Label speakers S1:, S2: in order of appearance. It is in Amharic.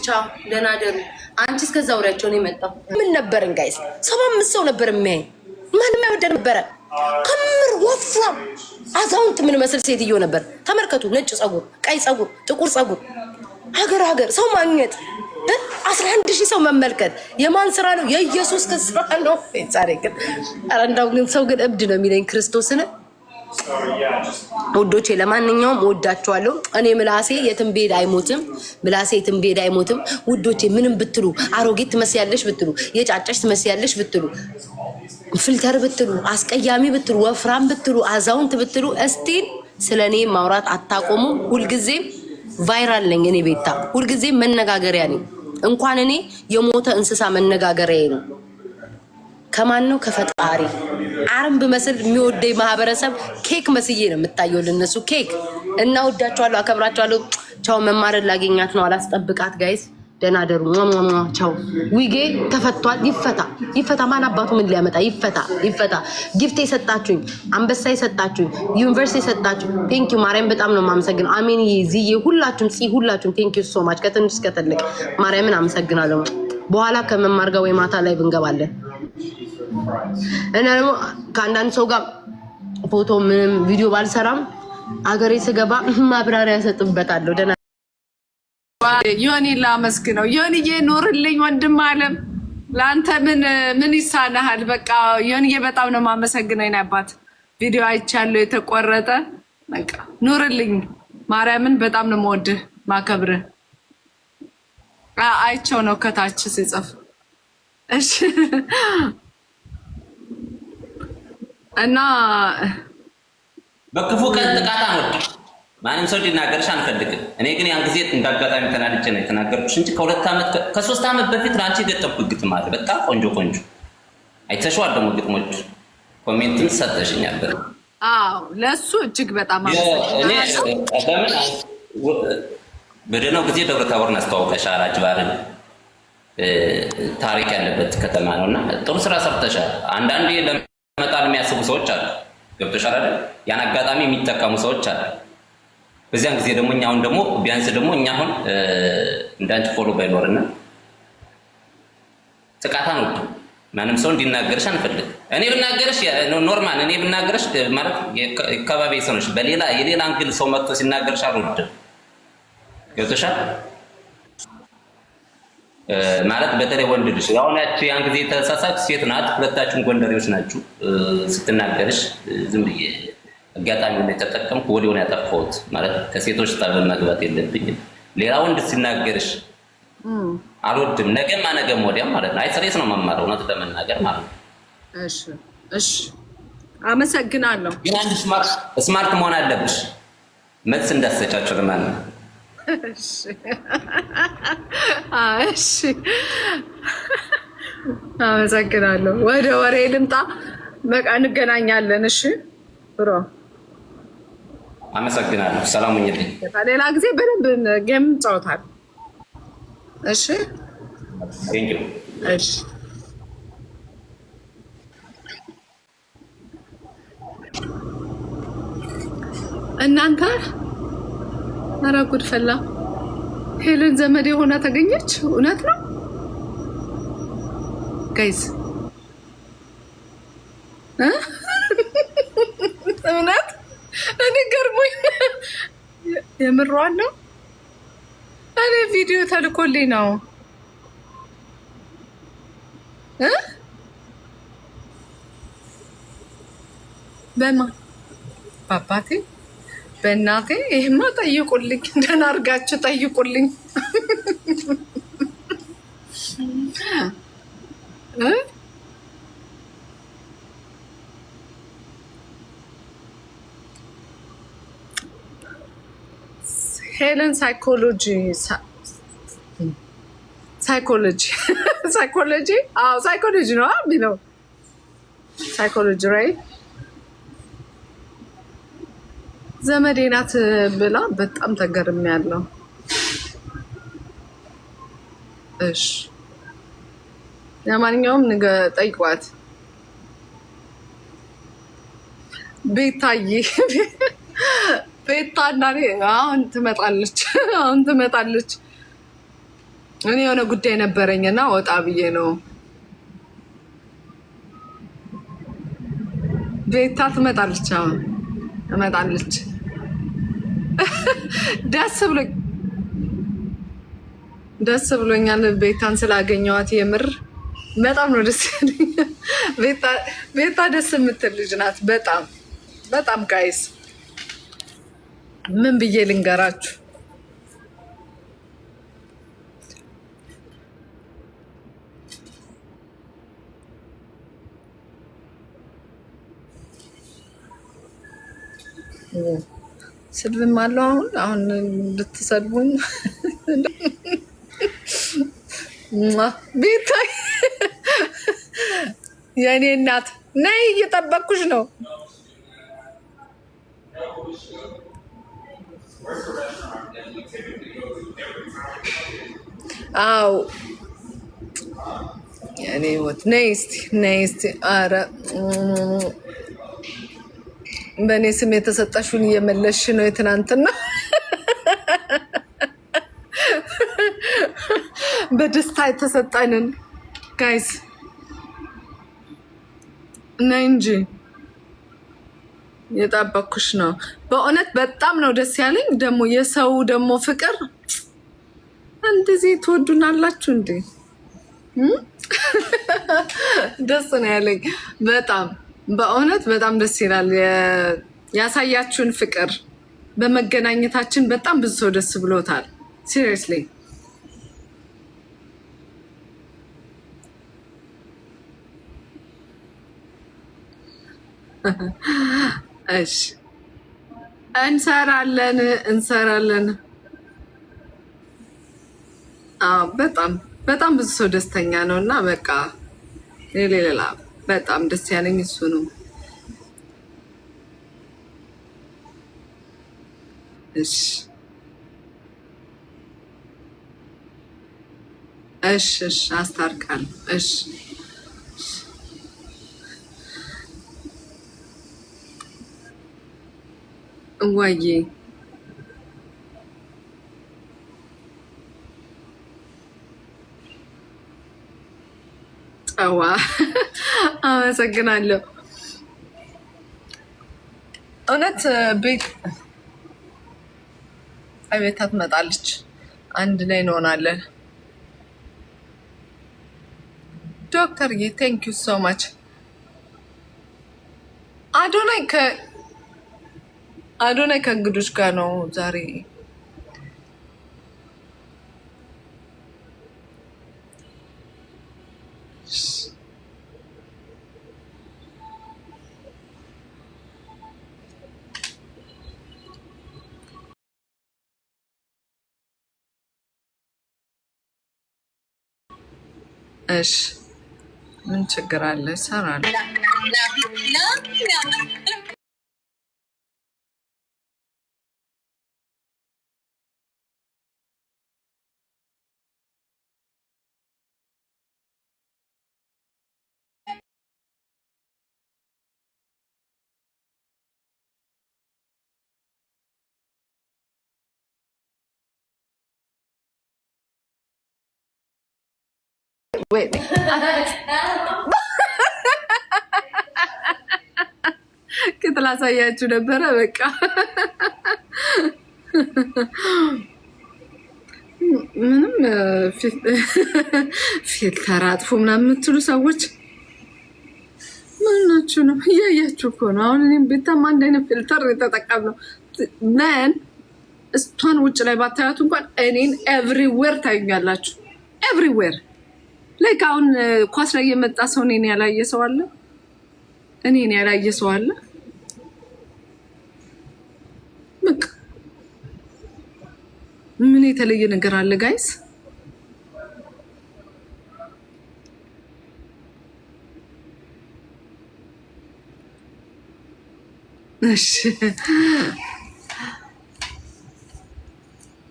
S1: ቻው፣ ደህና ደሩ። አንቺ እስከዛ ወሬያቸው ነው የመጣው። ምን ነበርን guys? 75 ሰው ነበር የሚያይ፣ ማንም አይወደን ነበረ። ክምር ወፍራም አዛውንት ምን መስል ሴትዮ ነበር። ተመልከቱ፣ ነጭ ፀጉር፣ ቀይ ፀጉር፣ ጥቁር ፀጉር፣ ሀገር ሀገር ሰው ማግኘት 11,000 ሰው መመልከት የማን ስራ ነው? የኢየሱስ ስራ ነው። ዛሬ ግን ኧረ እንደው ግን ሰው ግን እብድ ነው የሚለኝ ክርስቶስን። ውዶቼ ለማንኛውም ወዳችኋለሁ። እኔ ምላሴ የትም ብሄድ አይሞትም። ምላሴ የትም ብሄድ አይሞትም። ውዶቼ ምንም ብትሉ፣ አሮጌት ትመስያለሽ ብትሉ፣ የጫጫሽ ትመስያለሽ ብትሉ፣ filter ብትሉ፣ አስቀያሚ ብትሉ፣ ወፍራም ብትሉ፣ አዛውንት ብትሉ፣ እስቲን ስለ እኔ ማውራት አታቆሙም። ሁልጊዜም viral ነኝ እኔ ቤታ፣ ሁልጊዜም መነጋገሪያ ነኝ። እንኳን እኔ የሞተ እንስሳ መነጋገሪያ ነው። ከማን ነው? ከፈጣሪ። አረም ብመስል የሚወደኝ ማህበረሰብ ኬክ መስዬ ነው የምታየው ለነሱ ኬክ። እና ወዳቸዋለሁ፣ አከብራቸዋለሁ። ቻው። መማርን ላገኛት ነው፣ አላስጠብቃት guys። ደህና ደሩ። ቻው። ዊጌ ተፈቷል። ይፈታ ይፈታ። ማን አባቱ ምን ሊያመጣ ይፈታ ይፈታ። Gift የሰጣችሁኝ፣ አንበሳ የሰጣችሁኝ፣ ዩኒቨርሲቲ የሰጣችሁኝ thank you ማርያም፣ በጣም ነው የማመሰግነው። አሜን ዝዬ፣ ሁላችሁም ፂ፣ ሁላችሁም thank you so much ከትንሽ እስከ ትልቅ ማርያምን አመሰግናለሁ። በኋላ ከመማር ጋር ወይ ማታ ላይ ብንገባለን እና ደግሞ ከአንዳንድ ሰው ጋር ፎቶ ምንም ቪዲዮ ባልሰራም አገሬ ስገባ ማብራሪያ ሰጥበታለሁ። ደህና
S2: ዮኒ ላመስግነው። ዮኒዬ ኑርልኝ ወንድም አለም፣ ለአንተ ምን ምን ይሳናሃል? በቃ ዮኒዬ በጣም ነው የማመሰግነው። የእኔ አባት ቪዲዮ አይቻለሁ የተቆረጠ። በቃ ኑርልኝ፣ ማርያምን በጣም ነው የምወድህ ማከብርህ። አይቸው ነው ከታች ሲጽፍ። እሺ እና
S3: በክፉ ቀን ጥቃት አንወድም። ማንም ሰው እንዲናገርሽ አንፈልግም። እኔ ግን ያን ጊዜ እንዳጋጣሚ ተናድጄ ነው የተናገርኩሽ እንጂ ከ2 ዓመት ከ3 ዓመት በፊት ለአንቺ የገጠምኩት ግጥም አለ። በጣም ቆንጆ ቆንጆ አይተሽዋል። ደግሞ ግጥሞች comment ም ሰጠሽኛል።
S2: አዎ ለእሱ እጅግ በጣም
S3: እኔ ለምን በደህናው ጊዜ ደብረ ታቦርን አስተዋውቀሻል። አጅባርን ታሪክ ያለበት ከተማ ነው እና ጥሩ ስራ ሰርተሻል። አንዳንዴ ለመጣል የሚያስቡ ሰዎች አሉ። ገብቶሻል አይደል? ያን አጋጣሚ የሚጠቀሙ ሰዎች አሉ። በዚያን ጊዜ ደግሞ እኛ አሁን ደግሞ ቢያንስ ደግሞ እኛ አሁን እንዳንቺ follow ባይኖርና ጥቃት አንወድም። ማንም ሰው እንዲናገርሽ አንፈልግ። እኔ ብናገርሽ normal፣ እኔ ብናገርሽ ማለት የከባቢ ሰው ነሽ። በሌላ የሌላ angle ሰው መጥቶ ሲናገርሽ አልወድም። ገብቶሻል ማለት በተለይ ወንድ ልጅ አሁን ያቺ ያን ጊዜ የተሳሳች ሴት ናት። ሁለታችሁም ጎንደሬዎች ናችሁ። ስትናገርሽ ዝም ብዬ አጋጣሚ የተጠቀምኩ ወዲያውኑ ያጠፋሁት ማለት ከሴቶች ጠብ መግባት የለብኝም። ሌላ ወንድ ሲናገርሽ አልወድም። ነገማ ነገም ወዲያም ማለት ነው። አይ serious ነው መማረው እውነት ለመናገር ማለት ነው።
S2: እሺ እሺ፣ አመሰግናለሁ።
S3: ግን አንድ smart መሆን አለብሽ። መልስ እንዳትሰጫቸው ለማለት ነው።
S2: እሺ አመሰግናለሁ። ወደ ወሬ ልምጣ። በቃ እንገናኛለን። እሺ bro
S3: አመሰግናለሁ። ሰላም ሁኚልኝ።
S2: ሌላ ጊዜ በደንብ game እንጫወታለን። እሺ
S3: Thank you።
S2: እሺ እናንተ ኧረ ጉድ ፈላ። ሄለን ዘመድ የሆነ ተገኘች። እውነት ነው guys፣ እውነት እኔ ገርሞኝ የምሯን ነው። እኔ ቪዲዮ ተልኮልኝ ነው እ በማ በአባቴ በእናቴ ይህማ ጠይቁልኝ፣ ደህና አድርጋችሁ ጠይቁልኝ። ሄለን psychology psychology psychology አዎ psychology ነው የሚለው psychology right ዘመዴ ናት ብላ በጣም ተገርሜያለሁ። እሺ ለማንኛውም ነገ ጠይቋት። ቤታዬ ቤታ እና አሁን ትመጣለች፣ አሁን ትመጣለች። እኔ የሆነ ጉዳይ ነበረኝና ወጣ ብዬ ነው። ቤታ ትመጣለች፣ አሁን እመጣለች። ደስ ብሎ ደስ ብሎኛል ቤታን ስላገኘዋት የምር በጣም ነው ደስ ያለኝ። ቤታ ደስ የምትል ልጅ ናት። በጣም በጣም guys ምን ብዬ ልንገራችሁ? ስድብም አለው አሁን አሁን ልትሰድቡኝ ቤታ የእኔ እናት ነይ፣ እየጠበቅኩሽ ነው። አው የእኔ ህይወት ነይ እስቲ ነይ እስቲ። ኧረ በእኔ ስም የተሰጠሽውን እየመለስሽ ነው። የትናንትና በደስታ የተሰጠንን guys ነይ እንጂ የጠበኩሽ ነው። በእውነት በጣም ነው ደስ ያለኝ። ደግሞ የሰው ደግሞ ፍቅር እንደዚህ ትወዱናላችሁ እንዴ? ደስ ነው ያለኝ በጣም በእውነት በጣም ደስ ይላል። ያሳያችሁን ፍቅር በመገናኘታችን በጣም ብዙ ሰው ደስ ብሎታል። Seriously እሺ፣ እንሰራለን እንሰራለን። አዎ በጣም በጣም ብዙ ሰው ደስተኛ ነው እና በቃ ሌላ በጣም ደስ ያለኝ እሱ ነው። እሺ እሺ እሺ፣ አስታርቃለሁ። እሺ እዋዬ ጨዋ አመሰግናለሁ። እውነት ቤት ቤታ ትመጣለች፣ አንድ ላይ እንሆናለን። ዶክተር thank you so much። አዶናይ አዶናይ ከእንግዶች ጋር ነው ዛሬ። እሺ ምን ችግር አለ? እሰራለሁ። ቅጥ ላሳያችሁ ነበረ። በቃ ምንም filter አጥፉ ምናምን የምትሉ ሰዎች ምናችሁ ነው? እያያችሁ እኮ ነው። አሁን እኔም ቤታም አንድ አይነት filter የተጠቀምነው ን እሷን ውጭ ላይ ባታያቱ እንኳን እኔን everywhere ታዩኛላችሁ። Everywhere like አሁን ኳስ ላይ የመጣ ሰው እኔን ያላየ ሰው አለ? እኔን ያላየ ሰው አለ? በቃ ምን የተለየ ነገር አለ guys? እሺ